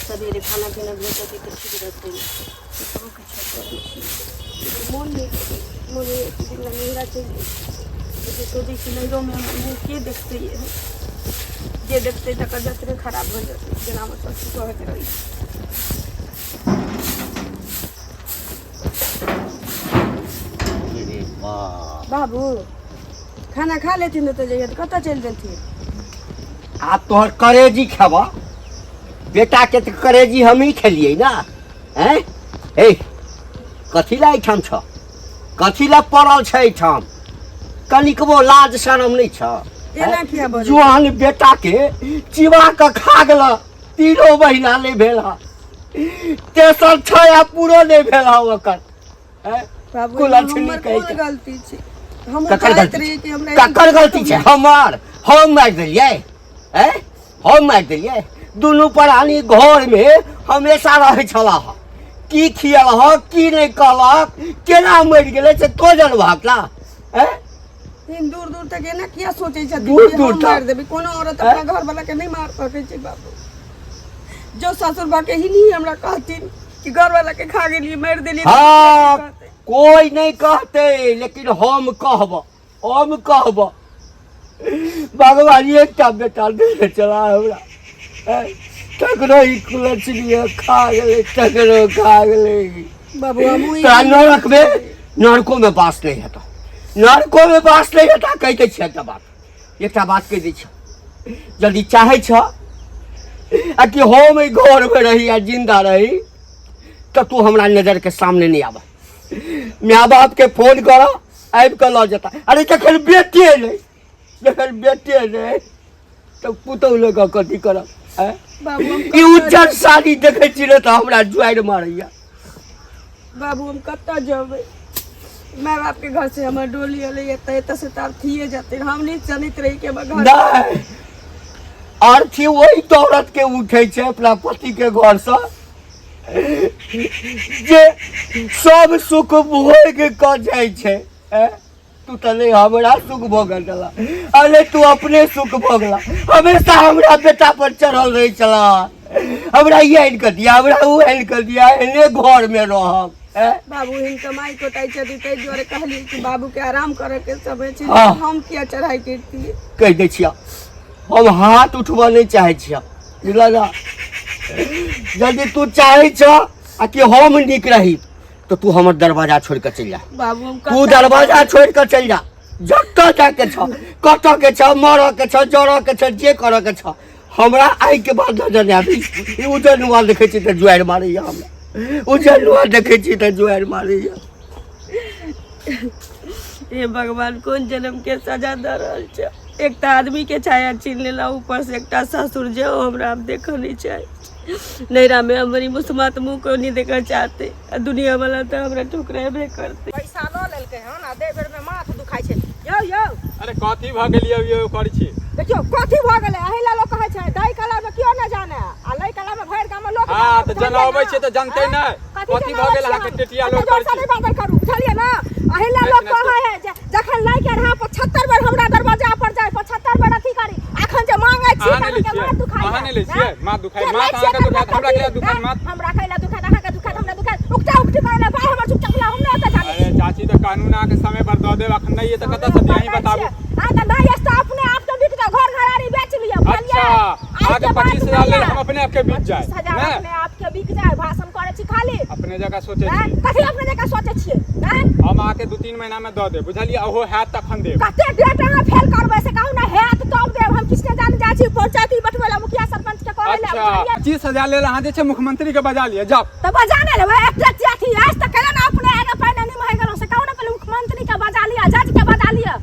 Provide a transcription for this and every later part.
सबेरे खाना पीना भेटतै तऽ ठीक रहतै सुतबोके चक्करमे छी मोन नहि मोन होइए कि दिन नैहरा चलि जाइ सोचै छी नैहरोमे हमर मुँह के देखतै जे देखतै तकर जतरे खराब भऽ जेतै जेना हमर ससुर कहैत रहै रे बाप। बाबू खाना खा लेथिन तऽ जइए तऽ कतऽ चलि जेथिन आब तोहर करेजी खेबह बेटा के तऽ करेजी हमही खेलियै ना हैं हे कथी ला एहिठाम छ कथी ला पड़ल छै एहिठाम कनिकबो लाज शरम नहि छ एना किया बजै जुआन बेटा के चिबा कऽ खा गेल तीनो महीना नहि भेल हँ तेसर छै आ पूरो नहि भेल हँ ओकर हैं? बाबू कुलक्षणी हमर कहि कोन कऽ। गलती छै हम ककर चाहैत गलती रही छै कि हमरा ककर गलती छै हमर हम मारि देलियै हैं हम मारि देलियै दुनू प्राणी घरमे हमेशा रहै छलाह की खियलहक की नहि कहलक केना मरि गेलै से तो जनबहक ना हैं तीन दूर दूर तक एना किया सोचै छथिन दूर कि दूर हम तक। मारि देबै कोनो औरत अपना घर वाला के नहि मार सकै छै बाबू जो ससुर बा के ही नहीं हमरा कहथिन कि घर वाला के खा गेलियै मारि देलियै तऽ हाँ की कहतै? कोई नहीं कहते लेकिन हम कहब हम कहब भगवान एकटा बेटा देने चला हमरा हैं? तकरो ई कुलचनी खा गेलै तकरो खा गेलै बाबू हमहूँ ई- तोरा नरक में नरको में बास नहीं हेतौ नरको में बास नहीं हेता कहि दै छियै एकटा बात एकटा बात कहि दै छियौ यदि चाहै छ आ कि हम एहि घरमे रही आ जिंदा रही तऽ तू हमरा नजरके सामने नहि आबह माय बापके फोन कर आबि कऽ लऽ जेता अरे जखन बेटे नहि जखन बेटे नहि तऽ पुतहु लऽ कऽ कथी करब आँय? बाबू हम ई कतऽ उज्जर साड़ी देखै छी ने तऽ हमरा जुआरि मारैया बाबू हम कतऽ जेबै माय बाप के घर से हमर डोली एलै एतऽ एतऽ से तऽ अथिए जेतै हम नहि जनैत रही कि हमर घर नहि अर्थी ओहि दौलत के उठै छै अपना पति के घरसँ जे सब सुख भोग कऽ जाइ छै ऐं? तू तऽ नहि हमरा सुख भोगल छला अरे तू अपने सुख भोगला हमेशा हमरा बेटा पर चढ़ल रहै छला हमरा ई आनि कऽ दिया हमरा ओ आनि कऽ दिया एहने घरमे रहब ऐं? बाबू हिन कमाई कोटाई छथि ताहि दुआरे कहलियै कि बाबू के आराम करे के समय छै हाँ। हम किया चढ़ाई करतियै कहि दै छियह हम हाथ उठबऽ नहि चाहै छियह बुझलह ने यदि तू चाहै छह आ कि हम नीक रही तऽ तू हमर दरवाजा छोड़ि कऽ चलि जा बाबू हम तू दरवाजा छोड़ि कऽ चलि जा जतऽ जाके छह कतऽ के छह मरऽ के छह जरऽ के छह जे करऽ के छह हमरा आइके बाद नजर नहि आबै ई उज्जर नुआ देखै छी तऽ जुआरि मारैया हमरा उज्जर नुआ देखै छी तऽ जुआरि मारैया हे भगवान कोन जन्म के सजा दऽ रहल छै एकटा आदमी के छाया छीन लेला ऊपर से एकटा ससुर जे ओ हमरा आब देखऽ नहि चाहे नैरा में हमर मुसमात मुँह को नहीं देखऽ चाहते आ दुनिया वाला तऽ हमरा ठुकरेबे करते पैसा लऽ लेलकै हन आ दै बेरमे माथ दुखाइ छै यौ यौ अरे कथी भऽ गेल यौ यौ करै छी देखियौ कथी भऽ गेलै एहि लए लोक कहै छै दै कलामे केओ नहि जाने आ लै कलामे भरि गाममे लोक हँ, जाने, तऽ बुझलियै जनअबै ने? छै तऽ जनतै आँय? नहि। कथी कथी भऽ गेल जनअबै अहाँके छी हम? टेटिया एते लोक करै जोरसँ छी? नहि बाजल करू बुझलियै ने एहि लए लोक नहि, कहै है जे जखन लै के रहै 75 बेर हमरा दरवाजा पर जाय 75 बेर अथी करी अखन जे मांगै छी अहाँ नहि लै तऽ अहाँके छियै? माथ दुखाइए अहाँ नहि लै छियै? माथ दुखाइ- के माथ लै छियै अहाँके तऽ दुखाइत, हमरा कथी? किया दुखाइत माथ? हमरा कैला दुखाइत अहाँके दुखाइत हमरा दुखाइत उकटा उकटी करै लै भाय हमर चुपचाप ला हम नहि ओतऽ जानै अरे चाची तऽ कानून अहाँके समय पर दऽ देब अखन नहि तऽ कतऽ से दिअ अहीं बताबू आ तऽ नहि अछि तऽ अपने आप के बिक जाओ घर घरारी बेच लिअ बुझलियै अच्छा अहाँके 25,000 लेल हम अपने आपके बिक जाए 25,000 नहि अपने आप के बिक जाए भाषण करै छी खाली अपने जगह सोचै आँय? छी कथी अपने जकाँ सोचै छियै आँय? हम अहाँके 2-3 महीना में दऽ देब बुझलियै ओहो हैत तखन देब कते डेट अहाँ फेल करबै से कहू ने हैत तब देब हम किछु नहि जाने जाइ छी पंचायती बैठबै लए मुखिया सरपंच के कहै लए अच्छा बुझलियै? 25,000 लेल अहाँ जे छै मुख्यमंत्री के बजा लिअ जाउ तऽ बजा नहि लेबै एकटा अथी अछि तऽ केना ने अपने आगे पहिने निमहि गेलहुँ से कहू ने पहिले मुख्यमंत्री के बजा लिअ जज के बजा लिअ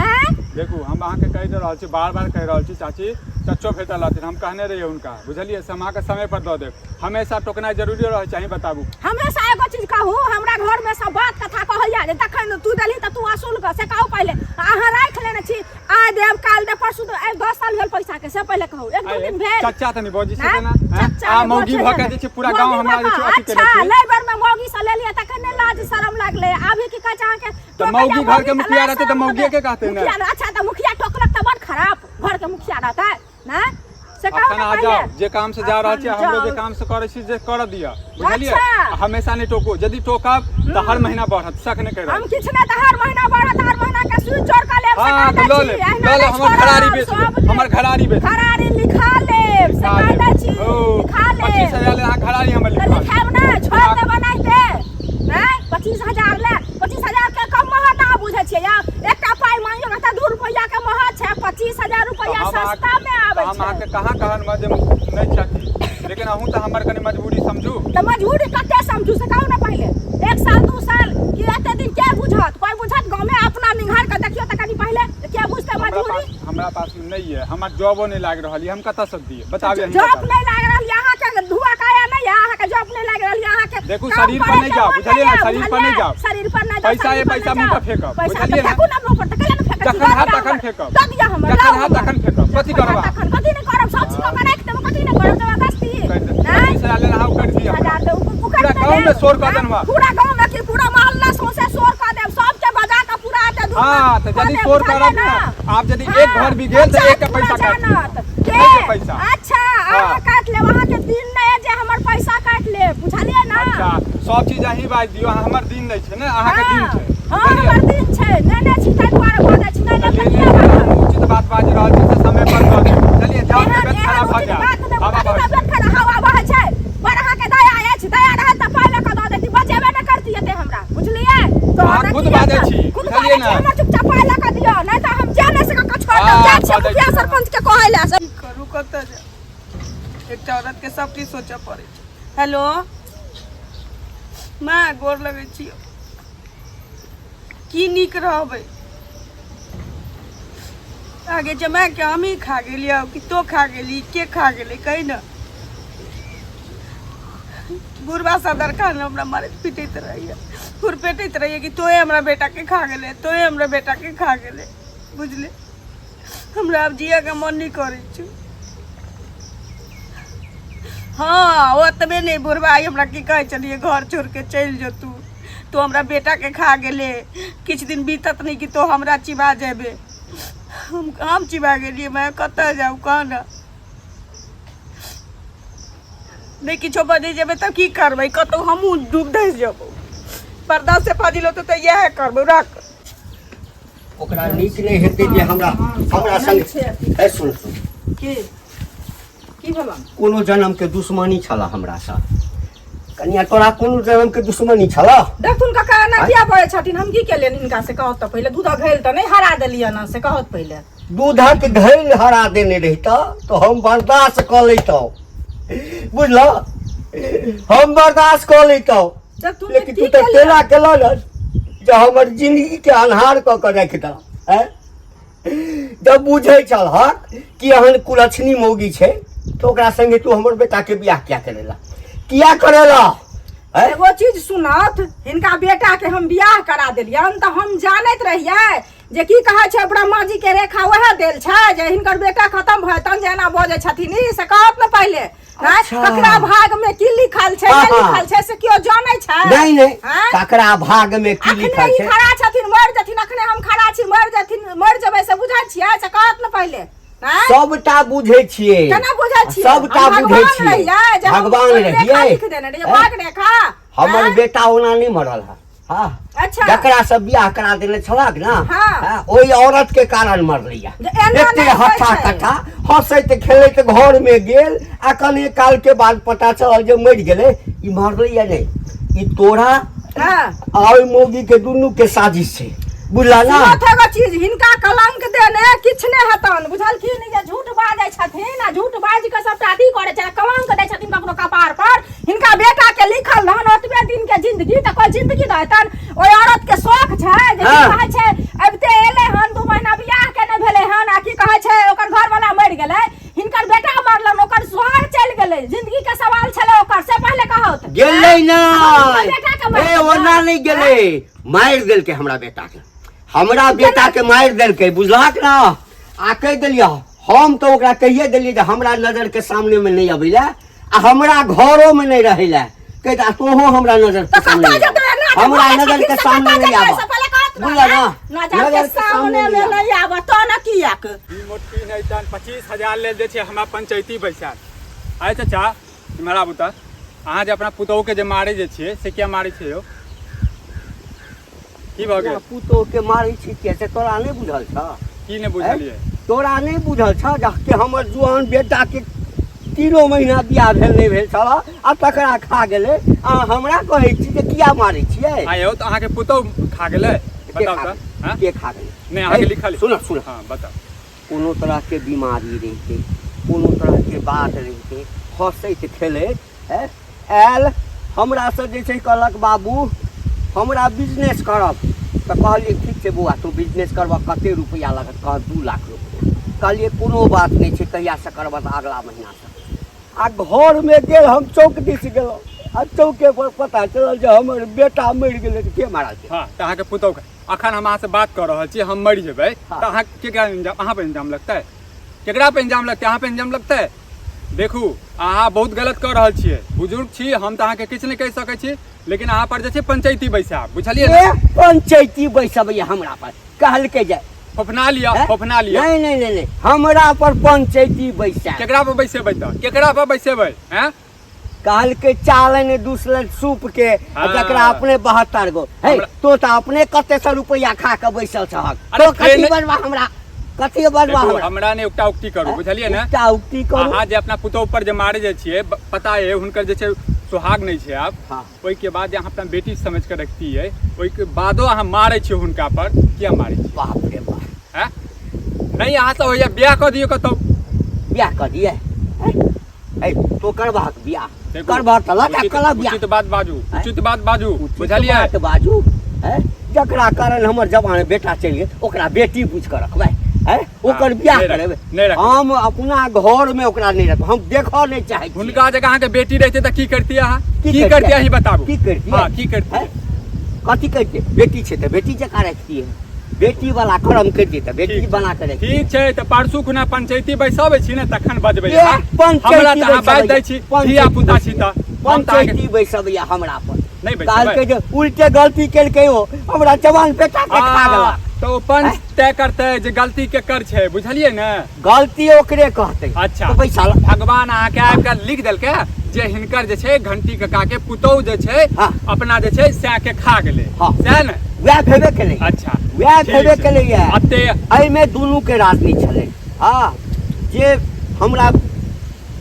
आँय देखू हम अहाँके कहि दऽ रहल छी बार बार कहि रहल छी चाची चच्चो भेटल रहथिन हम कहने रहियै हुनका बुझलियै से हम अहाँके समय पर दऽ देब हमेशा टोकनाइ जरूरी रहै छै अहीं बताबू हमेशा एगो चीज कहू हमरा घरमे सब बात कथा कहैया जे तखन तू देलही तऽ तू असूल कऽ से कहू पहिले अहाँ राखि लेने छी आइ देब काल्हि देब परसू देब आइ 10 साल भेल पैसा के से पहिले कहू एक दू दिन भेल चच्चा तनी बजै छै आँय? तेना आँय? चच्चा आ नहि मौगी बजै भऽ के छै। जे छै पूरा गाँव मौगी हमरा जे भऽ छै कऽ, अथी केने अच्छा छै लै बेरमे मौगी से लेलियै तखन नहि लाज शरम लागलै अभी की कहै छै अहाँके तऽ मौगी घर के मुखिया रहतै तऽ मौगिए के कहतै ने मुखिया अच्छा तऽ मुखिया टोकलक तऽ बड़ खराब घर के मुखिया रहतै ने से कहू अखन ने अहाँ पहिले। जाउ जे काम से जा रहल छी अखन हमरो जे जाउ। काम से करै छी जे करऽ दिअ बुझलियै अच्छा। आ हमेशा नहि टोकू यदि टोकब तऽ हर महीना बढ़त शक नहि करि रहल हम किछु नहि तऽ हर महीना बढ़त हर महीना के सुई चोर कऽ लेब से हाँ, कह तऽ लऽ दै छी लेब, एहिना लऽ लेब, नहि हमर छोड़ब, घरारी बेच लेब, सब हमर घरारी बेच लेब। घरारी लिखा लेब से लिखा कह लेब। दै छी ओ, लिखा लेब 25,000 ले अहाँ घरारी हमर तऽ लिखा लेब। लिखायब ने छोड़ि देब एनाहिते नहि 25,000 ले 25,000 के कम महत अहाँ बुझै छियै या एकटा पाइ मांगियो ने तऽ 2 रुपैआ के महत छै 25,000 रुपैआ तऽ हम अहाँके- सस्ता मे आबै तऽ हम छै अहाँके कहाँ कहन जे नहि छथि लेकिन अहूँ तऽ हमर कनि मजबूरी समझू तऽ मजबूरी कते समझू से कहू ने पहिले एक साल 2 साल कि एते दिन के बुझत कोइ बुझत गाँवमे अपना निंघार के देखियौ तऽ कनि पहिले के बुझतै हमरा मजबूरी पास हमरा पास नहि यऽ हमर जॉबो नहि लागि रहल यऽ हम कतऽ से दियै बताबी अहीं जॉब बताबी। नहीं लाग रहल यऽ अहाँके धुआ काया नहीं यऽ अहाँके जॉब नहीं लाग रहल यऽ अहाँके देखू, काम शरीर पर करे नहि के जाउ, मन बुझलियै नहीं ने, यऽ, शरीर पर नहि बुझलियै? जाउ। शरीर पर नहि जाउ, पैसा शरीर ये पर पैसा नहि मुँह पर जाउ। फेकब, पैसा बुझलियै तऽ ने? फेकू ने मुँह पर तऽ कैला ने फेकै छी? जखन दऽ हैत दिअ तखन हमर। फेकब। दऽ दिअ हमर, जखन लाउ हैत हमर। तखन फेकब। कथी जखन करब हैत अहाँ? तखन कथी नहि करब सब चीज कऽ के राखि देब कथी नहि करब जबरदस्ती करि देब। नहि 25,000 लेने अहाँ करि दिअ हजार दे उ पूरा गाँव में शोर कऽ देलहुँ। पूरा गाँव में की पूरा मोहल्ला सौंसे शोर कऽ देब सबके बजा कऽ पूरा एते दूर हाँ, तऽ कऽ यदि देब, शोर बुझलियै करब ने? ने, आब यदि हाँ, एक घर भी गेल तऽ एक के पूरा पैसा काटि जानत। लेब। के? एक के पैसा। अच्छा हाँ। अहाँ काटि लेब अहाँके दिन नहि है जे हमर पैसा काटि लेब बुझलियै ने अच्छा सब चीज अहीं बाजि दियौ हमर दिन नहि छै ने अहाँके दिन हाँ, छै हाँ बुझलियै? हमर दिन छै नहि नहि छी ताहि दुआरे बाजै छी नहि नहि तऽ तऽ लेने किया बाजब उचित बात बाजि रहल छी से समय पर दऽ देब बुझलियै जाउ एहन तबियत एहन खराब भऽ उचित बात जायत नहि हवा बुझलियै बहै तबियत खराब हवा बहै छै पर अहाँके दया अछि दया रहत तऽ पाइ लऽ कऽ दऽ देती बचेबे नहि करती एते हमरा बुझलियै तऽ अहाँ नहि खुद किया बाजै तऽ- छी, खुद बुझलियै बाजै छी ने? हमर चुपचाप पाइ लऽ कऽ दिअ नहि तऽ हम जा नहि सकै छोड़ि देब हाँ, जाइ छियै बाजै मुखिया छी। सरपंच के कहै लए से की करू कतऽ जाउ एकटा औरत के सब चीज सोचऽ पड़ै छै हेलो माँ गोर लगै छियौ की नीक रहबै आगे जमा के हमही खा गेलियै कि तो खा गेली के खा गेलै कही ने बुढ़बा सदर खान हमरा मारैत पीटैत रहैया खुरपेटैत रहैया कि तोहे हमरा बेटाके खा गेलै तोहे हमरा बेटाके खा गेलै बुझले हमरा आब जियैके मन नहि करै छै हँ ओतबे नहि बुढ़बा आइ हमरा की कहै छलियै घर छोड़ि कऽ चलि जो तू तू हमरा बेटाके खा गेले किछु दिन बीतत नहि कि तो हमरा चिबा जेबे हम चिबा गेलियै मैं कतऽ जाउ कह ने नहि किछो बजै जेबै तऽ की करबै कतहु हमहूँ डूब धसि जेबौ पर्दा से फजिल होतै तऽ इएह करबै रख ओकरा नीक नहि हेतै जे हमरा हमरा संग ए सुन सुन की की भेलन कोनो जन्म के दुश्मनी छल हमरासँ कनिया तोरा कोनो जन्म के दुश्मनी छल देखथुन काका एना किया बजै छथिन हम की केलियनि हिनका से कहत तऽ पहिले दूधक घैल तऽ नहि हरा देलियनि से कहत पहिले दूधक घैल हरा देने रहितऽ तऽ हम बर्दाश्त कऽ लैतहुँ बुझल हम बर्दाश्त कऽ लैतहुँ देखथुन जे लेकिन की तू तऽ केलियनि तेना केलह ने जे हमर जिंदगी के अन्हार कऽ कऽ राखि देलह आँय जब बुझै छलहक कि एहन कुलक्षणी मौगी छै तऽ ओकरा संगे तू हमर बेटाके बियाह किया करेला किया करेला आँय? एगो चीज सुनत हिनका बेटा के हम बियाह करा देलियन तऽ हम जानैत रहियै जे की कहै छै ब्रह्मा जी के रेखा वएह देल छै जे हिनकर बेटा खत्म भऽ जेतन जे एना बजै छथिन ई से कहत ने पहिले आँय? अच्छा। ककरा भाग में की लिखल छै हाँ, नहि हाँ। लिखल छै से केओ जानै छै नहीं नहीं आँय? ककरा भाग में की अखने लिखल ई छै खड़ा छथिन मरि जेथिन अखने हम खड़ा छी मरि जेथिन मरि जेबै से बुझै छियै से कहत ने पहिले आँय? सबटा बुझै छियै केना बुझै छियै सबटा हम बुझै भगवान छियै रहियै जे हम भगवान कोइ रेखा रहियै लिख देने रहियै आँय? भाग रेखा हमर आँय? बेटा ओना नहि मरल है हाँ अच्छा जकरा से बियाह करा देने छलक ना हाँ। हाँ, ओहि औरत के कारण मरलैया जे एना एते नहि होइ हट्ठा छै। कट्ठा हंसैत खेलैत घर में गेल आ कने काल के बाद पता चलल जे मरि गेलै ई मरलैया नहि ई तोरा हाँ। आ ओहि मौगी के दुनू के साजिश छै बुझला ना सुनत एगो चीज हिनका कलंक देने किछु नहि हेतन बुझलखिन जे झूठ बाजै छथिन आ झूठ बाजि कऽ सबटा अथी करै छै कलंक दै छथिन ककरो कपार पर हिनका बेटा के लिखल रहन ओतबे दिन के जिंदगी तऽ कोइ जिंदगी दऽ ओहि औरत के शौक छै जे की हाँ। कहै छै अबिते एलै हन 2 महीना बियाह के नहि भेलै हन आ की कहै छै ओकर घरवाला मरि गेलै हिनकर बेटा मरलन ओकर सोहाग चलि गेलै जिंदगी के सवाल छलै ओकर से पहिले कहत गेलै हिनकर बेटा के नहि मारि ए ओना देलकै। नहि गेलै मारि देलकै हमरा बेटा के हमरा बेटा के मारि देलकै बुझलहक ना आ कहि देलियै हम तऽ ओकरा कहिए देलियै जे हमरा नजर के सामने मे नहि अबै लए आ हमरा घरो मे नहि रहै लए कहि आ तोहो हमरा नजर के तऽ सामने कतऽ नहि जेतै आबऽ। एना जे हमरा भऽ नजर जाइ के छथिन से सामने कतऽ नहि जेतै आबऽ से पहिले कहत बुझल ना? नजर के सामने में नहीं आबऽ तो न कियाक ई मोटकी नहि तहन 25,000 लेल जे छै हमरा पंचायती बैसायल। आइ चाचा इम्हर आबू तऽ, अहाँ जे अपना पुतोहुके जे मारै जे छियै से किया मारै छियै यौ? की भऽ गेल? पुतोह के मारै छी किया से तोरा नहि बुझल छह? की नहि बुझलियै? तोरा नहि बुझल छह जे कि हमर जुआन बेटा के 3 महीना बियाह भेल नहि भेल छल आ तकरा खा गेलै, आ हमरा कहै छी जे किया मारै छियै? आ यौ तऽ अहाँके पुतोह खा गेलै? के बताउ खा तऽ। गेलै? हँ? के खा गेलै? नहि अहाँके हे, लिखल। सुनऽ सुनऽ। हँ बताउ। कोनो तरहके बीमारी रहितै, कोनो तरहके बात रहितै, हँसैत खेलैत आयल हमरासँ जे छै कहलक बाबू हमरा बिजनेस करब, तऽ कहलियै ठीक छै बौआ तू बिजनेस करबह, कते रुपैआ लागत? कहत 2 लाख रुपैआ। कहलियै कोनो बात नहि छै, कहियासँ करबह? तऽ अगला महीनासँ। आ घरमे गेल हम चौक दिस गेलहुँ आ चौके पर पता चलल जे हमर बेटा मरि गेलै। तऽ के मारल छै? हँ तऽ अहाँके पुतहु। अखन हम अहाँसँ बात कऽ रहल छी, हम मरि जेबै हँ। तऽ अहाँ केकरा इंजाम, अहाँ पर इंजाम लगतै? केकरा पर इंजाम लगतै? अहाँ पर इंजाम लगतै? देखू अहाँ बहुत गलत कऽ रहल छियै, बुजुर्ग छी हम तऽ अहाँके किछु नहि कहि सकै छी, लेकिन अहाँ पर जे छै पंचायती बैसायब, बुझलियै ने? ए पंचायती बैसबैया हमरा पर? कहलकै जे फोफना लिअ। हैं? फोफना लिअ। नहि नहि नहि नहि, हमरा पर पंचायती बैसायब? केकरा पर बैसेबै तऽ? केकरा पर बैसेबै? हैं? कहलकै चालन दूसलन सूप के आ हँ। जकरा अपने 72 गो हे। हमरा- तो तऽ अपने कते सौ रुपैआ खा कऽ बैसल छहक। अरे तो कथी ट्रेन- बनबा हमरा? कथी बनबा देखू, हमरा? हमरा ने उकटा उकटी करू, बुझलियै ने? उकटा उकटी करू? अहाँ जे अपना पुतोह पर जे मारे जे छियै, पता है हुनकर जे छै सुहाग नहि छै आब। हँ। ओहिके बाद जे अहाँ अपना बेटी समझ के रखतियै, ओहिके बादो अहाँ मारै छियै हुनका पर, किया मारै छियै? बाप रे बाप। हैं? नहि अहाँ सब होइया बियाह कऽ दियौ कतौ। बियाह कऽ दियै? हैं? तो करबाक बियाह? देखू, करबह तऽ लऽ जा उचित- कलह बियाह। उचित बात बाजू। हैं? उचित बात बाजू। उचित बुझलियै? बात बाजू? हैं? जकरा कारण हमर जवान बेटा चलि गेल ओकरा बेटी बुझि कऽ रखबै? हैं? ओकर बियाह नहि रख- करेबै? नहि रखबै। हम अपना घर में ओकरा नहि रखबै, हम देखऽ नहि चाहै छियै। हुनका जगह अहाँके बेटी रहितै तऽ की करतियै अहाँ? की की करतियै? करतियै अहीं बताबू। की करतियै? हँ की करतियै? हैं? कथी करतियै? बेटी छै तऽ बेटी जकाँ रखतियै, बेटी वाला कर्म करितियै तऽ बेटी ठीक। बना कऽ रखतियै। ठीक छै तऽ परसू खुना पंचायती बैसाबै छी ने तखन बजबै। ए, अहाँ। पंचायती हमरा तऽ अहाँ बाजि दै बैसबैया, छी, पंचायती धिया पुता छी तऽ हम तऽ अहाँके पंचायती बैसबैया हमरा पर? नहि कहलकै बैसेबै। जे उल्टे गलती केलकै ओ, हमरा जवान बेटा के खा आ, गेलक। तऽ ओ पंच तय करतै जे गलती केकर छै, बुझलियै ने? गलती ओकरे कहतै। अच्छा। तऽ पैसा ल- भगवान अहाँके आबि कऽ लिख देलकै जे हिनकर जे छै घंटी कका के पुतोहु जे छै हँ। अपना जे छै सएह के खा गेलै। हँ। सएह ने? वएह भेबे केलै। अच्छा। वएह ठीक भेबे छै। केलैया। अते एहिमे दुनू के राजनीति छलै। हँ, जे हमरा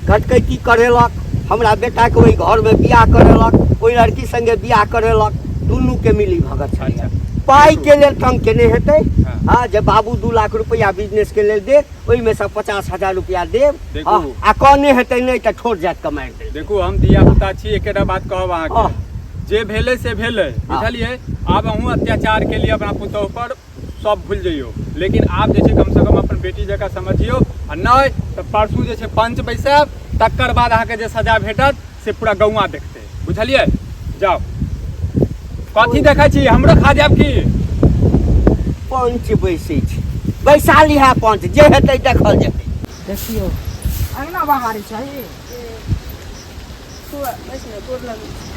घटकैती करेलक, हमरा बेटाके ओहि घरमे बियाह करेलक, ओहि लड़की संगे बियाह करेलक, दुनूके मिली भगत छलै। अच्छा। पाइ के लेल तंग केने हेतै। हँ। हँ, जे बाबू 2 लाख रुपैआ बिजनेस के लेल देत, ओहिमे सँ 50,000 रुपैआ देब। देखू। हँ, आ कहने हेतै नहि तऽ ठोर जाइत कऽ मारि देब। देखू हम धिया पुता छी, एकेटा बात कहब अहाँके। हँ। जे भेलै से भेलै, बुझलियै? आब अहूँ अत्याचार के लिए अपना पुतोहु पर सब भूलि जइयौ, लेकिन आब जे छै कमसँ कम अपन बेटी जकाँ समझियौ, आ नहि तऽ परसू जे छै पंच बैसायब, तकर बाद अहाँके जे सजा भेटत से पूरा गौआँ देखतै, बुझलियै? जाउ। कथी देखै छी? हमरो खा जायब की? पंच बैसै छै, बैसा लिहा पंच, जे हेतै देखल जेतै। देखियौ अङ्गना बाहर छै। फुआ बैस ने, गोर लगै छी।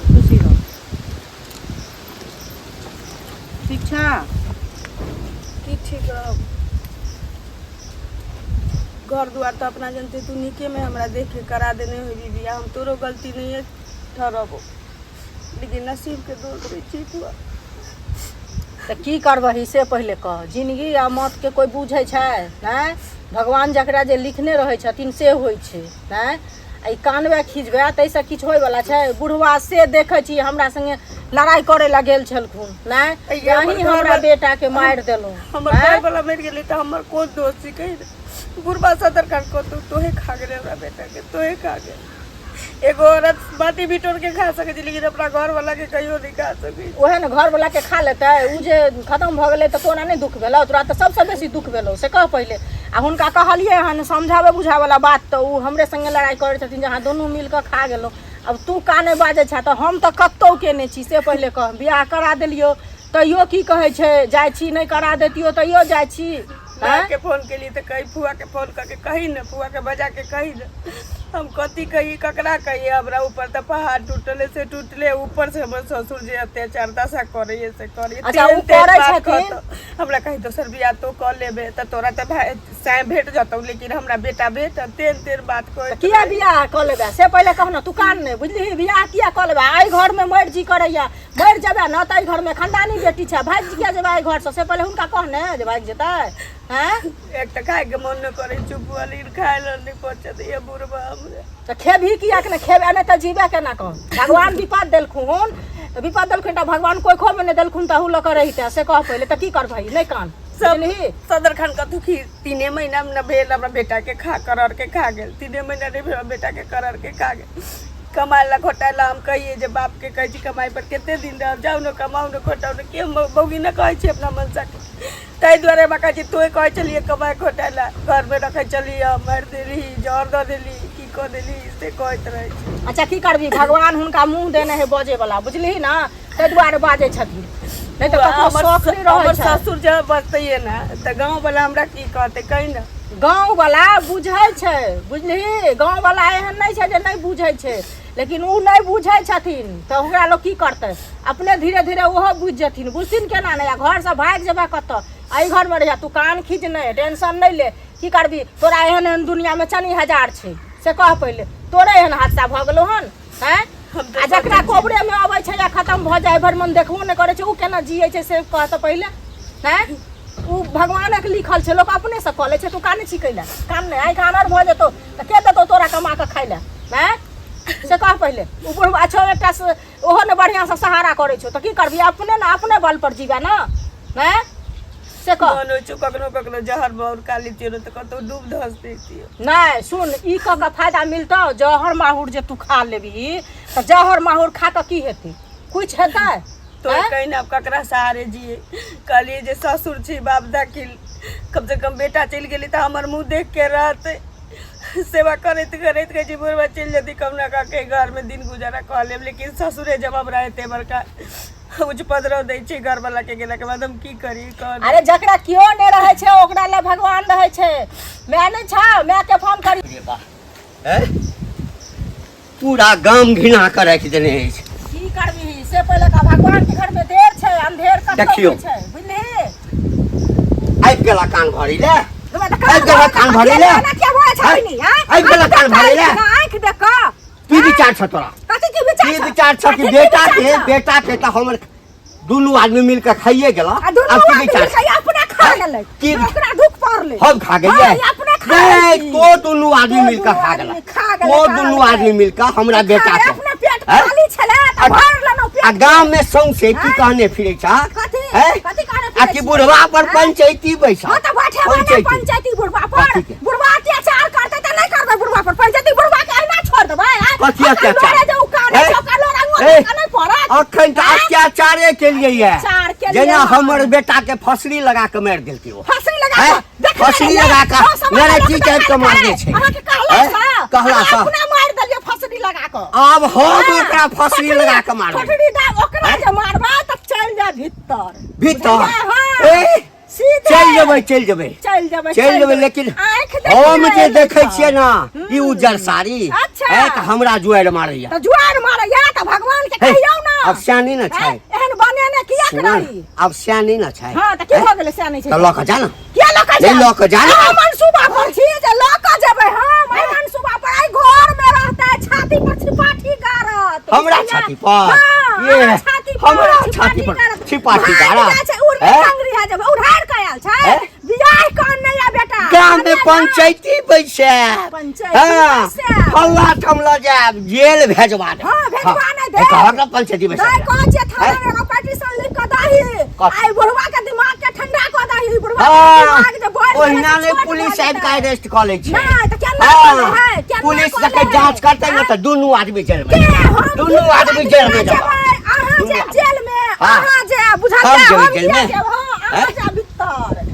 खुशी रह, ठीक छै? की ठीक रहब? घर दुआर तऽ अपना जनते तू नीकेमे हमरा देख के करा देने होबी बियाह, हम तोरो गलती नहीं ठहरबो, लेकिन नसीब के दोष दै छी फुआ। तऽ की करबही से पहिले कह। जिनगी आ मौतके कोइ बुझै छै? नहि, भगवान जकरा जे लिखने रहै छथिन से होइ छै। नहि आ ई कानबै खींचबै ताहिसँ किछु होइवला छै? बुढ़वा से देखै छी हमरा संगे लड़ाइ करै लए गेल छलखुन। नहि अइये हमर अहीं हमरा घरवला- बेटाके मारि देलहुँ। हमर आँय? घर वाला मरि गेलै तऽ हमर कोन दोष छै कहि ने? बुढ़बा सदर खान कहतौ तोहे खा गेलै हमरा बेटा के, तोहे खा गेल। एगो औरत बाटी बिटोर के खा सकै छै, लेकिन अपना घर वाला के कहियो नहि खा सकै छै। ओहे ने घरवला के खा लेतै। ओ जे खतम भऽ गेलै तऽ तोरा नहि दुख भेलौ? तोरा तऽ सबसँ बेसी दुख भेलौ, से कह पहिले। आ हुनका कहलियै हन समझाबै बुझाबैवला बात तऽ ओ हमरे संगे लड़ाइ करै छथिन जे अहाँ दुनू मिल कऽ खा गेलहुँ। आब तू काने बाजै छह तऽ हम तऽ कतहु केने छी से पहिले कह। बियाह करा देलियौ तैयो की कहै छै जाइ छी, नहि करा दैतियौ तैयो जाइ छी। माँ के फोन केली तऽ कही फुआ के फोन कऽ के कही ने, फुआ के बजा के कही ने हम कथी कही, ककरा कही? हमरा ऊपर तऽ पहाड़ टूटले से टूटले, ऊपर से हमर ससुर जे अत्याचार दशा करैए से करैए। अच्छा, तेहन ओ तेहन करै बात छथिन? कहतौ। हमरा कही दोसर बियाह तो कऽ लेबे तऽ तोरा तऽ भाय साँय भेट जतौ, लेकिन हमरा बेटा भेट तेहन तेहन बात कहैत। किया बियाह कऽ लेबै से पहिले कह ने। तू कान नहि बुझलिही, बियाह किया कऽ लेबै? एहि घरमे मरि जी करैया, मरि जेबै ने तऽ एहि घरमे खानदानी बेटी छै, भागि किया जेबै एहि घरसँ? से पहिले हुनका कह ने जे भागि जेतै। हैं? एक तऽ खायके मन नहि करै छै, लेकिन खाय लए नहि पचत ये बुढ़बा हमरा। तऽ खेबही किएक नहि? खेबे नहि तऽ जीबे केना कह? भगवान विपद देलखुन तऽ विपद देलखुन तऽ भगवान कोइखोमे नहि देलखुन तऽ अहू लऽ कऽ रहितै, से कह पहिले। तऽ की करबही? नहि कान, बुझलिही? सदर खान कथू खी 3 महीना में न भेल हमरा बेटा के खा करर के खा गेल। 3 महीना नहीं भेल, हमरा बेटा के करर के खा गेल। कमाए ला घोटाए ला हम कहिए जे बाप के कहै छी कमाई पर कते दिन रहब, जाउ ने कमाउ ने घोटाउ ने, के हम बौगी ने कहै छी अपना मनसा के। ताहि दुआरे हमरा कहै छी तोहे कहै छलियै कमाए घोटाए ला, घरमे रखै छलियै, मारि देली, जहर दऽ देली, की कऽ देली से कहैत रहै छी। अच्छा, की करबी? भगवान हुनका मुँह देने है बजे वाला, बुझलिही ने? ताहि दुआरे बाजै छथिन, नहि तऽ ककरो हमर शौक नहि रहै हमर छै। ससुर जब बजतैये ने तऽ गाँव वाला हमरा की कहतै कही ने? गाँव वाला बुझै छै, बुझलिही? गाँव वाला एहन नहि छै जे नहि बुझै छै, लेकिन ओ नहि बुझै छथिन तऽ ओकरा लोक की करतै? अपने धीरे धीरे ओहो बुझि जेथिन। बुझथिन केना नहि? आ घरसँ भागि जेबै कतऽ? एहि घरमे रहिया तू, कान खींच नहि, टेंशन नहि ले। की करबी? तोरा एहन एहन दुनियामे चनी हजार छै, से कह पहिले। तोरे एहन हादसा भऽ गेलौ हन? हैं? हम तऽ आ जकरा कोबरे मे अबै छै या खतम भऽ जाइ, भरि मन देखबो नहि करै छै, ओ केना जियै छै से कह तऽ पहिले। हैं? ओ भगवानक लिखल छै, लोक अपने से कऽ लै छै। तू कानै छी कैला? कान नहि, आँखि आनर भऽ जेतौ तऽ के देतौ तोरा कमा कऽ खाइ लए? हैं, से कह पहिले। ओ बुढ़बा छौ एकटा से, ओहो ने बढ़िआँसँ सहारा करै छौ, तऽ की करबही? अपने ने अपने बल पर जीबे ने। हैं, से कह। मन होइ छौ कखनो कखनो जहर माहुर खा लितियै ने तऽ कतौ डूब धस जैतियै। नहि सुन, ई कऽ के फायदा मिलतौ? जहर माहुर जे तू खा लेबही तऽ जहर माहुर खा कऽ की हेतै? कुछ हेतै? तो आँय? कहीं ना ककरा सहारे जिए? कहलिए जे ससुर छी, बाप दाखिल, कम से कम बेटा चलि गेली तऽ हमर मुँह देख के रहतै। सेवा करैत करैत कहै छी बुढ़बा चलि जेतै, कहुना कऽ के घरमे दिन गुजारा कऽ लेब, लेकिन ससुरे जब हमरा एते बड़का उच्च पदरव दै छै घरवाला के गेलाके बाद हम की करी कह? अरे, जकरा केओ नहि रहै छै ओकरा लए भगवान रहै छै। माय नहि छौ? मायके फोन करी। रे वाह, हैं? पूरा गाम घृणा कऽ राखि देने अछि। की करबही से पहिले कह। भगवान के घर में देर छै अंधेर कतौ देखियौ। नहि छै, बुझलिही? आबि गेला कान भरी ले। आबि आबि गेला कान भरै लए। आबि गेला कान भरै लए। आँखि देख कऽ। की विचार छ तोरा? कथी की विचार की छ? विचार छ कि कथी की बेटा विचार के छ? बेटा के तऽ हमर दुनू आदमी मिल के खाइए गेला। आ दुनू आब की आदमी विचार मिलके अपने खा गेलै। की? ओकरा दुख पड़लै। हम खा गेलियै? हाँ, ई अपने खा नहीं, गेलै। तो दुनू आदमी तो मिल के दुनू खा आदमी गेला। खा गेलै, तो खा दुनू गेलै। आदमी मिल के हमरा बेटा खा के अपने पेट हैं? खाली छलै तऽ भरि लेलहुँ पेट। आ गाँव में सौंसे की हैं? कहने फिरे छा? कथी? हैं? कथी कहने आ फिरै कि छी? बुढ़वा पर हैं? पंचायती बैसा। हाँ तऽ बैठे वाला पंचायती। पंचायती बुढ़वा पर। कथी के? बुढ़वा अत्याचार करतै तऽ नहि करबै बुढ़वा पर पंचायती? बुढ़वा के अहिना छोड़ देबै? आँय? कथी ओकर अत्याचार? लोरे जे ओ कानै हैं? छै, ओकर लोर अंगो ए? के नहि पड़त। अखन तऽ हैं? अत्याचारे के लिए ये अत्याचार के लिए जेना हँ। हमर बेटा के फसरी लगा के मारि देलकै ओ। फांसी लगा हैं? कऽ देखने फसरी रहियै? लगा कऽ सौ समाज लड़ाई लोक की चारि देखल के मारने छै। छै। अहाँके कहला हैं? सँ? कहला अहाँ सँ। अपना मारि देलियै फसरी लगा कऽ। आब हम हाँ, ओकरा फसरी लगा के मारबै। फसरी दऽ ओकरा हैं? जे मारबै तऽ चलि जा भीतर। भीतर? बुझलियै? हाँ। ए, सीधे चलि जेबै, चलि जेबै, चलि जेबै, चलि जेबै, लेकिन आँखि देखि हम जे रहल देखै छौ। छियै ने ई उज्जर साड़ी अच्छा। है तऽ हमरा जुआरि मारैया। तऽ जुआर मारैया तऽ भगवान के हे, कहियौ ने। आब सियानी ने छै। हैं? एहन बनेने किया सुन ने, रही? आब सियानी ने छै। हाँ तऽ की हैं? भऽ गेलै? सियानी छै तऽ लऽ कऽ जा ने। किया लऽ कऽ नहि जायब? लऽ कऽ जा ने। अहाँ मनसूबा पर छी जे लऽ कऽ जेबै हम एहि मनसूबा पर। एहि घर मे रहतै, छाती पर छिपाठी गारत। हमरा बुझलियै? छाती पर? हाँ, ये, अहाँ छाती पर हमरा छाती पर गारत। छिपाठी भागि गारत? जाइ छै, उड़नी हैं? टंगरी है जेबै, उधार कऽ आयल छै। हैं? बियाह कऽ नहि या बेटा। गाम में अरे ना। पंचायती बैसायब। पंचायती हाँ, बैसायब। फल्ला ठाम लऽ जायब, जेल भेजवा देब। हाँ, भेजवा नहि देब। कहक ने पंचायती बैसायब। दाइ कहै छियै थाना हैं? मे एगो पिटीशन लिख कऽ दही। कथी? आइ बुढ़वा के दिमाग के ठंडा कऽ दही। बुढ़वा के हाँ, दिमाग जे बढ़ि गेलै ओहिना से नहि छोट पुलिस भऽ आबि कऽ जेतै। अरेस्ट कऽ लै छै। नहि, तऽ केना हाँ, कऽ लै है? केना पुलिस कऽ लै जखन है? जांच करतै ने हैं? तऽ दुनू आदमी जेल में के हम दुनू दुनू आदमी जेल में केना जेबै। जेबै? अहाँ दुनू जायब आदमी। जेल में, हाँ। अहाँ जायब, बुझलियै? हम जेबै हम जेल किया में? जायब? हाँ, अहाँ हैं? जायब भीतर।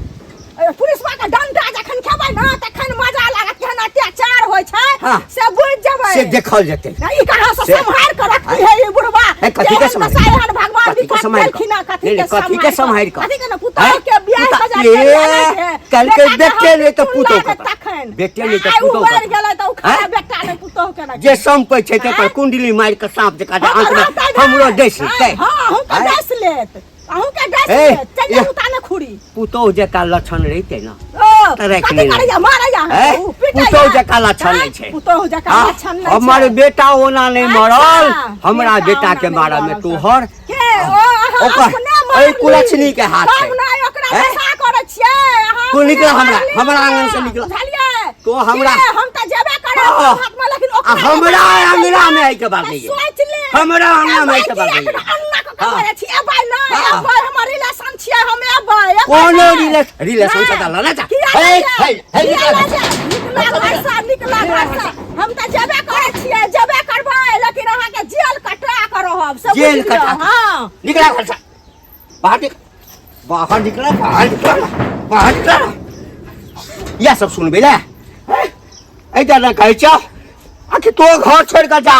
पुलिसवा के डंडा जखन खेबै ने तखन मजा लागत, केहन अत्याचार होइ छै। छै हाँ। से बुझि जेबै। से देखल जेतै। ई कहाँ से से- सम्हार के रखती है ई बुढ़वा? हे, कथी के केहन सम्हारि? दशा एहन भगवान कथी के विपत सम्हारि कऽ? देलखिन हँ, कथी नहीं, के नहीं, कथी के सम्हारि कऽ? कथी के ने पुतोह हैं? के बियाह पुता- के जाके ए, बियाह छै। कहलकै बेटा के बेटे हम नहि तऽ चुन पुतोह लागत कतऽ? तखन। बेटे नहि तऽ आइ पुतोह उबरि कतऽ? गेलै तऽ ओ खरा हैं? बेटा नहि पुतोह के नहि। जे सम्पै छै तै पर हैं? कुंडली मारि कऽ साँप जकाँ जे हँ, आँखिमे रहतै ने। हमरो डसि लेतै। हँ, अहूँके हैं? डसि लेत, अहूँके डसि ए, लेत। चलि ए। जाउ उताने खुरी। पुतोह जकाँ लक्षण रहितै ने ओ, तऽ राखि कथी लेने। करैया, मारैया हैं? अहाँके, उ पिटैया। पुतोह जकाँ लक्षण हैं? नहि छै। पुतोह जकाँ हाँ, लक्षण नहि छै। हमर बेटा ओना नहि अच्छा, मरल, हमरा बेटा बेटा के ओना नहि मारऽ मे मरल। तोहर के ओ अहाँ ओकर अपने एहि मारली। कुलक्षणी के हाथ छै। हम नहि ओकरा हैं? दशा करै छियै, अहाँ तू अपने निकल हमरा, मारली हमरा ओकरा। आंगन से निकल। बुझलियै? तो हमरा- के, हम तऽ जेबे करब हाँ। हाथ में, लेकिन ओकरा आ हमरा अंगना में एहिके बाद तऽ नहीं सोचि ले। हमरा अंगना में एहिके बाद एबै नहीं कि अन्ना के हाँ। करै छी, एबै नहि, हाँ। एबै, हमर रिलेशन छियै, हम एबै, एबै कोनो नहि। रिलेशन से नहि। तऽ लऽ जा। किया हे, लऽ जायब? हे, हे, किया निकल। लऽ जायब? निकला घरसँ, निकला घरसँ। हम तऽ जेबे करै छियै, जेबे करबै, लेकिन अहाँके जेल कटा कऽ रहब से जेल बुझि लिअ। कटा कऽ। हँ। निकला घर से, बाहर निकल, बाहर निकला, बाहर निकला, बाहर निकला। इएह सब सुनबै ले एहि ने कहै छौ आखिर तो घर छोड़ि कऽ जा।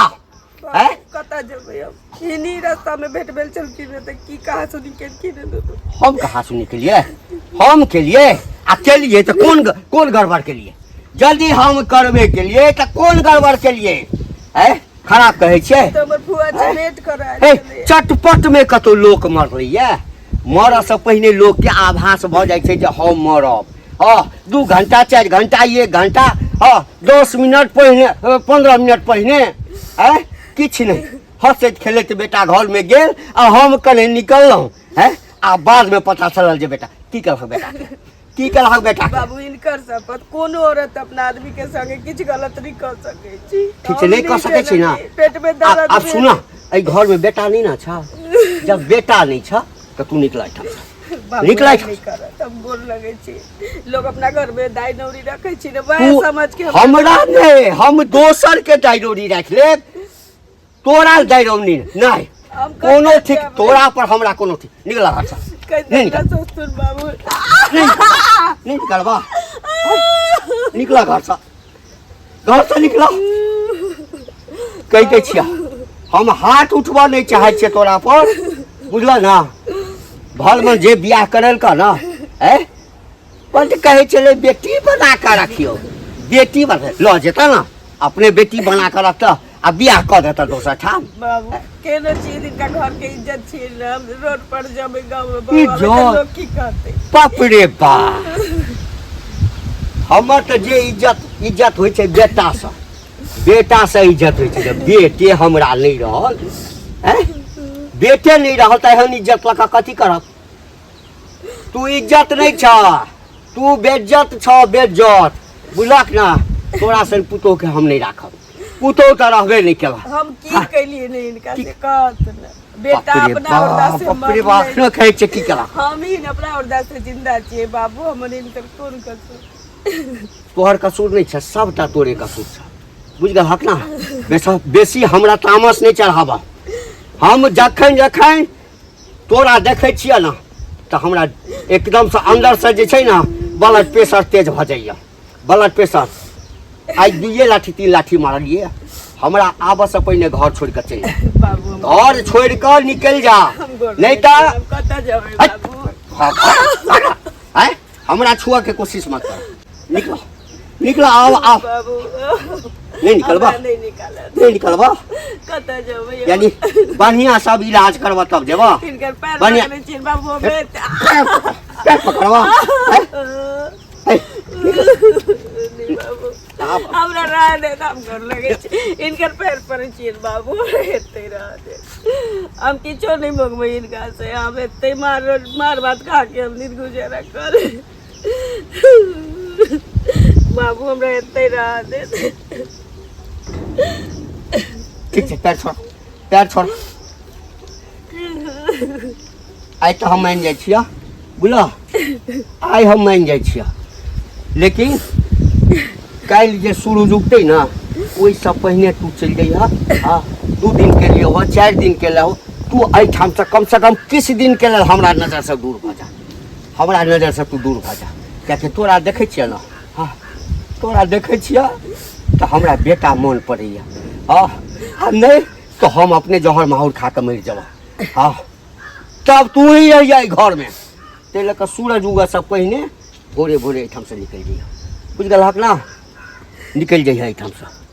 हैं? कतऽ जेबै हम? इन्हीं रास्ता में भेट भेल छलखिन तऽ की कहा सुनी केलखिन हँ दुनू। हम कहाँ सुनी के लिए? हम के लिए आ केलिए तऽ कोन कोन गड़बड़ के लिए? जल्दी हम करबे के लिए तऽ कोन गड़बड़ के लिए? हैं, खराब कहै छियै? तऽ हमर फुआ जी भेंट करऽ आयल हे छलैया। चटपट में कतौ लोक मरलैया, मरऽसँ पहिने लोकके आभास भऽ जाइ छै जे हम मरब। हँ, 2 घंटा, 4 घंटा, 1 घंटा, हँ, 10 मिनट पहिने, 15 मिनट पहिने। आँय, किछु नहि, हँसैत खेलैत बेटा घरमे गेल आ हम कने निकललहुँ। हैं, आ बादमे पता चलल जे बेटा की कहलक, बेटा की कहलक बेटा। बाबू, हिनकर शपथ, कोनो औरत अपना आदमी के संगे किछु गलत नहीं कर सकै छी। ठीक छै, नहि कऽ सकै छी ने। पेट में दर्द आब भेल। सुन, एहि घरमे बेटा नहि ने छ? जब बेटा नहि छ तऽ तू निकल एहिठामसँ। बाबू, निकलै एहन नहि करत, हम गोर लगै छी। लोग अपना घर में दाई नौरी रखै छी ने, वएह तू समझ के हमरा नहि, हम दोसर के दाई राखि लेब, तोरा दाई नौरी नहि। हम कोनो कतऽ ठीक जेबै? तोरा पर हमरा कोनो ठीक। निकल घरसँ। कहि नहि देला निकल। ससुर बाबू। नहीं नहीं निकलबा, निकल घरसँ, घरसँ निकल। कहि दै छियै, हम हाथ उठबऽ नहि चाहै छियै तोरा पर, बुझल ने? भलमे जे बियाह करेलकऽ ने, ऐ बड्ड कहै छलै बेटी बना कऽ रखियौ, बेटी बना लऽ जेतऽ ने, अपने बेटी बना कऽ रखतऽ आ बियाह कऽ देतऽ दोसर ठाम। बाबू, केनो छी, हिनका घर के इज्जत छी ने, हम रोड पर जेबै गाँव में बौआ, इज्जत? लोग की कहतै? बाप रे बा, हमर तऽ जे इज्जत इज्जत होइ छै बेटासँ, बेटासँ इज्जत होइ छै। जब बेटे हमरा नहि रहल, ऐं, बेटे नहि रहल तऽ एहन इज्जत लऽ कऽ कथी करब? तू इज्जत नहि छ, तू बेज्जत छ, बेज्जत, बुझलक ने? तोरा सन पुतोहके हम नहि राखब। पुतोह तऽ रहबे नहि केलक। हम की हाँ। कैलिए ने हिनका से कहत ने? बेटा बाप रे अपना औरदा बाप, से बाप रे बाप, मरलै। एखनो कहै छै की केलक। हम ही ने अपना औरदा से जिंदा छियै बाबू, हमर हिनकर कोन कसूर? तोहर कसूर नहि छै, सबटा तोरे कसूर छै, बुझि गेलहक ने? बेस बेसी हमरा तामस नहि चढ़ाबह। हम जखन जखन तोरा देखै छियै ने तऽ हमरा एकदमसँ अन्दरसँ जे छै ने ब्लड प्रेशर तेज भऽ जाइए, ब्लड प्रेशर। आइ 2 लाठी 3 लाठी मारलियै। हमरा आबऽसँ पहिने घर छोड़ि कऽ चलि जा। बाबू, घर छोड़ि कऽ निकलि जा, हम गोर नहि लगै तऽ छी, हम कतऽ जेबै हट। बाबू? हाँ, हाँ, आँय, हमरा छुअ के कोशिश मत कर। निकल, निकल, आओ आओ। बाबू, नहीं निकलबा? हमरा नहीं निकालत। नहीं निकलबा? कतऽ जेबै हम? यानी बढ़िया सब इलाज करबा तब जेबा? हिनकर पैर बढ़िया। पकड़ै छियनि बाबू, हमे पैर पकड़, पैर पकड़बा? आँय? आँय, नहीं बाबू, आब। हमरा रह दे, हम गोर लगै छी, हिनकर पैर पड़ै छियनि बाबू, एते रह दे। हम किछो नहीं मंगबै हिनका से, हम एते मार मार भात खा के हम दिन गुजारा करे बाबू, हमरा एते रह दे। ठीक छै, पैर छोड़, पैर छोड़। आइ तऽ हम मानि जाइ छियह, बुझलह? आइ हम मानि जाइ छियह, लेकिन काल्हि जे सूरज उगतै ने, ओहिसँ पहिने तू चलि जइहऽ। हँ, 2 दिनके लिए हो, 4 दिनके लिए हो, तू एहिठामसँ कमसँ कम किछु दिनके लेल हमरा नजरसँ दूर भऽ जा, हमरा नजरसँ तू दूर भऽ जा, कियाकि तोरा देखै छियै ने, हँ, तोरा देखै छियै तऽ तऽ हमरा बेटा मोन पड़ैया। हँ, आ नहि तऽ हम अपने जहर माहौर खा कऽ मरि जेबह। हँ, तब तू ही रहिया एहि घरमे। ताहि लऽ कऽ सूरज उगऽसँ पहिने भोरे भोरे एहिठामसँ निकलि जइह। बुझि गेलहक ने? निकलि जइह एहिठामसँ।